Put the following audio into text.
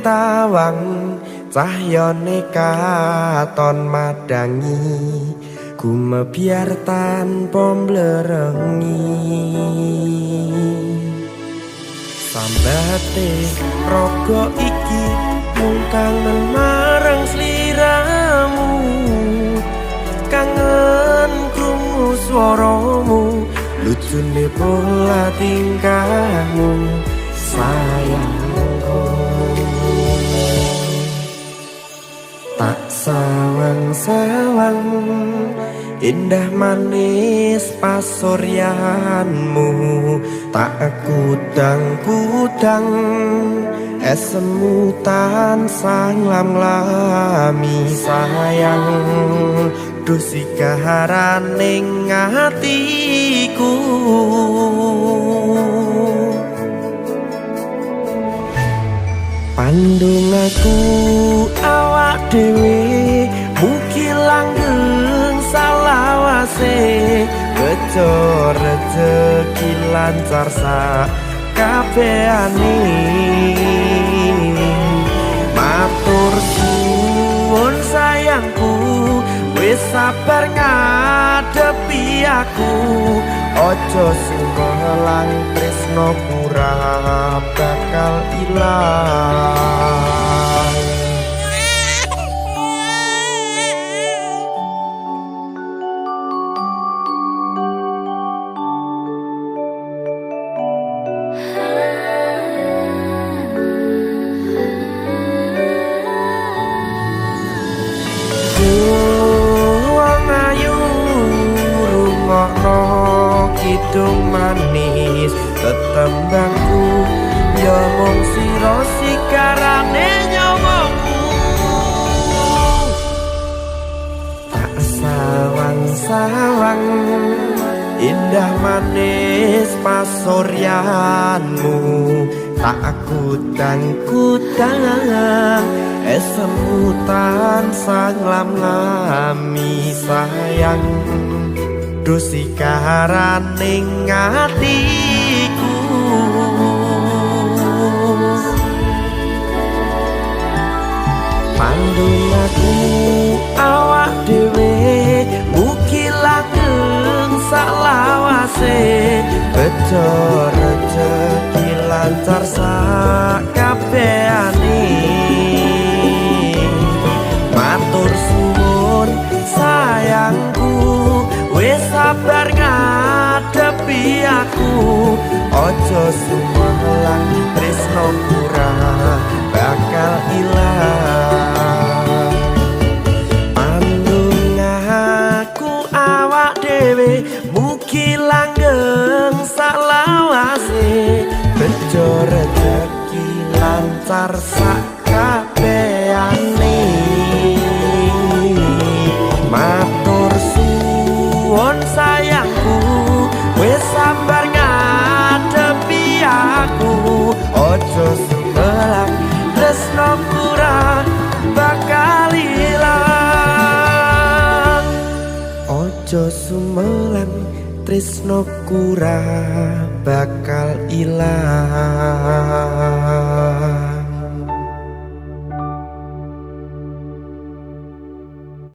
tawang, cahyane katon madangi, gumebyar tanpa mblerengi. Sambate raga iki mung kangen marang sliramu, kangen krungu swaramu, lucune pola tingkahmu sayangku. Tak sawang-sawang indah manis pasuryanmu, tak kudang-kudang esemu tansah nglam-lami sayang. Duh sigaraning atiku, pandungaku awak dhewe mugi langgeng salawase, bejo rejeki lancar sak kabehane. Matur suwun sayangku, wis sabar ngadepi aku, aja sumelang tresno ora bakal ilang. Wong ayu rungokno kidung manis tetembangku, ya mung sira sikarane nyawaku. Tak sawang-sawang indah manis pasuryanmu, tak kudang-kudang esemu tansah nglam-lami sayang. Duh sikaraning atiku, pandungaku awak dhewe mugi langgeng salawase, bejo rejeki lancar sak kabehane. Matur suwun sayangku, wis sabar ngadepi aku, aja sumelang tresno ora bakal ilang. Pandungaku awak dhewe mugi langgeng salawase, bejo rejeki lancar sak kabehane. Matur suwun sayangku, wis sabar ngadepi aku, aja sumelang tresno ora bakal ilang. Aja sumelang tresno ora bakal ilang.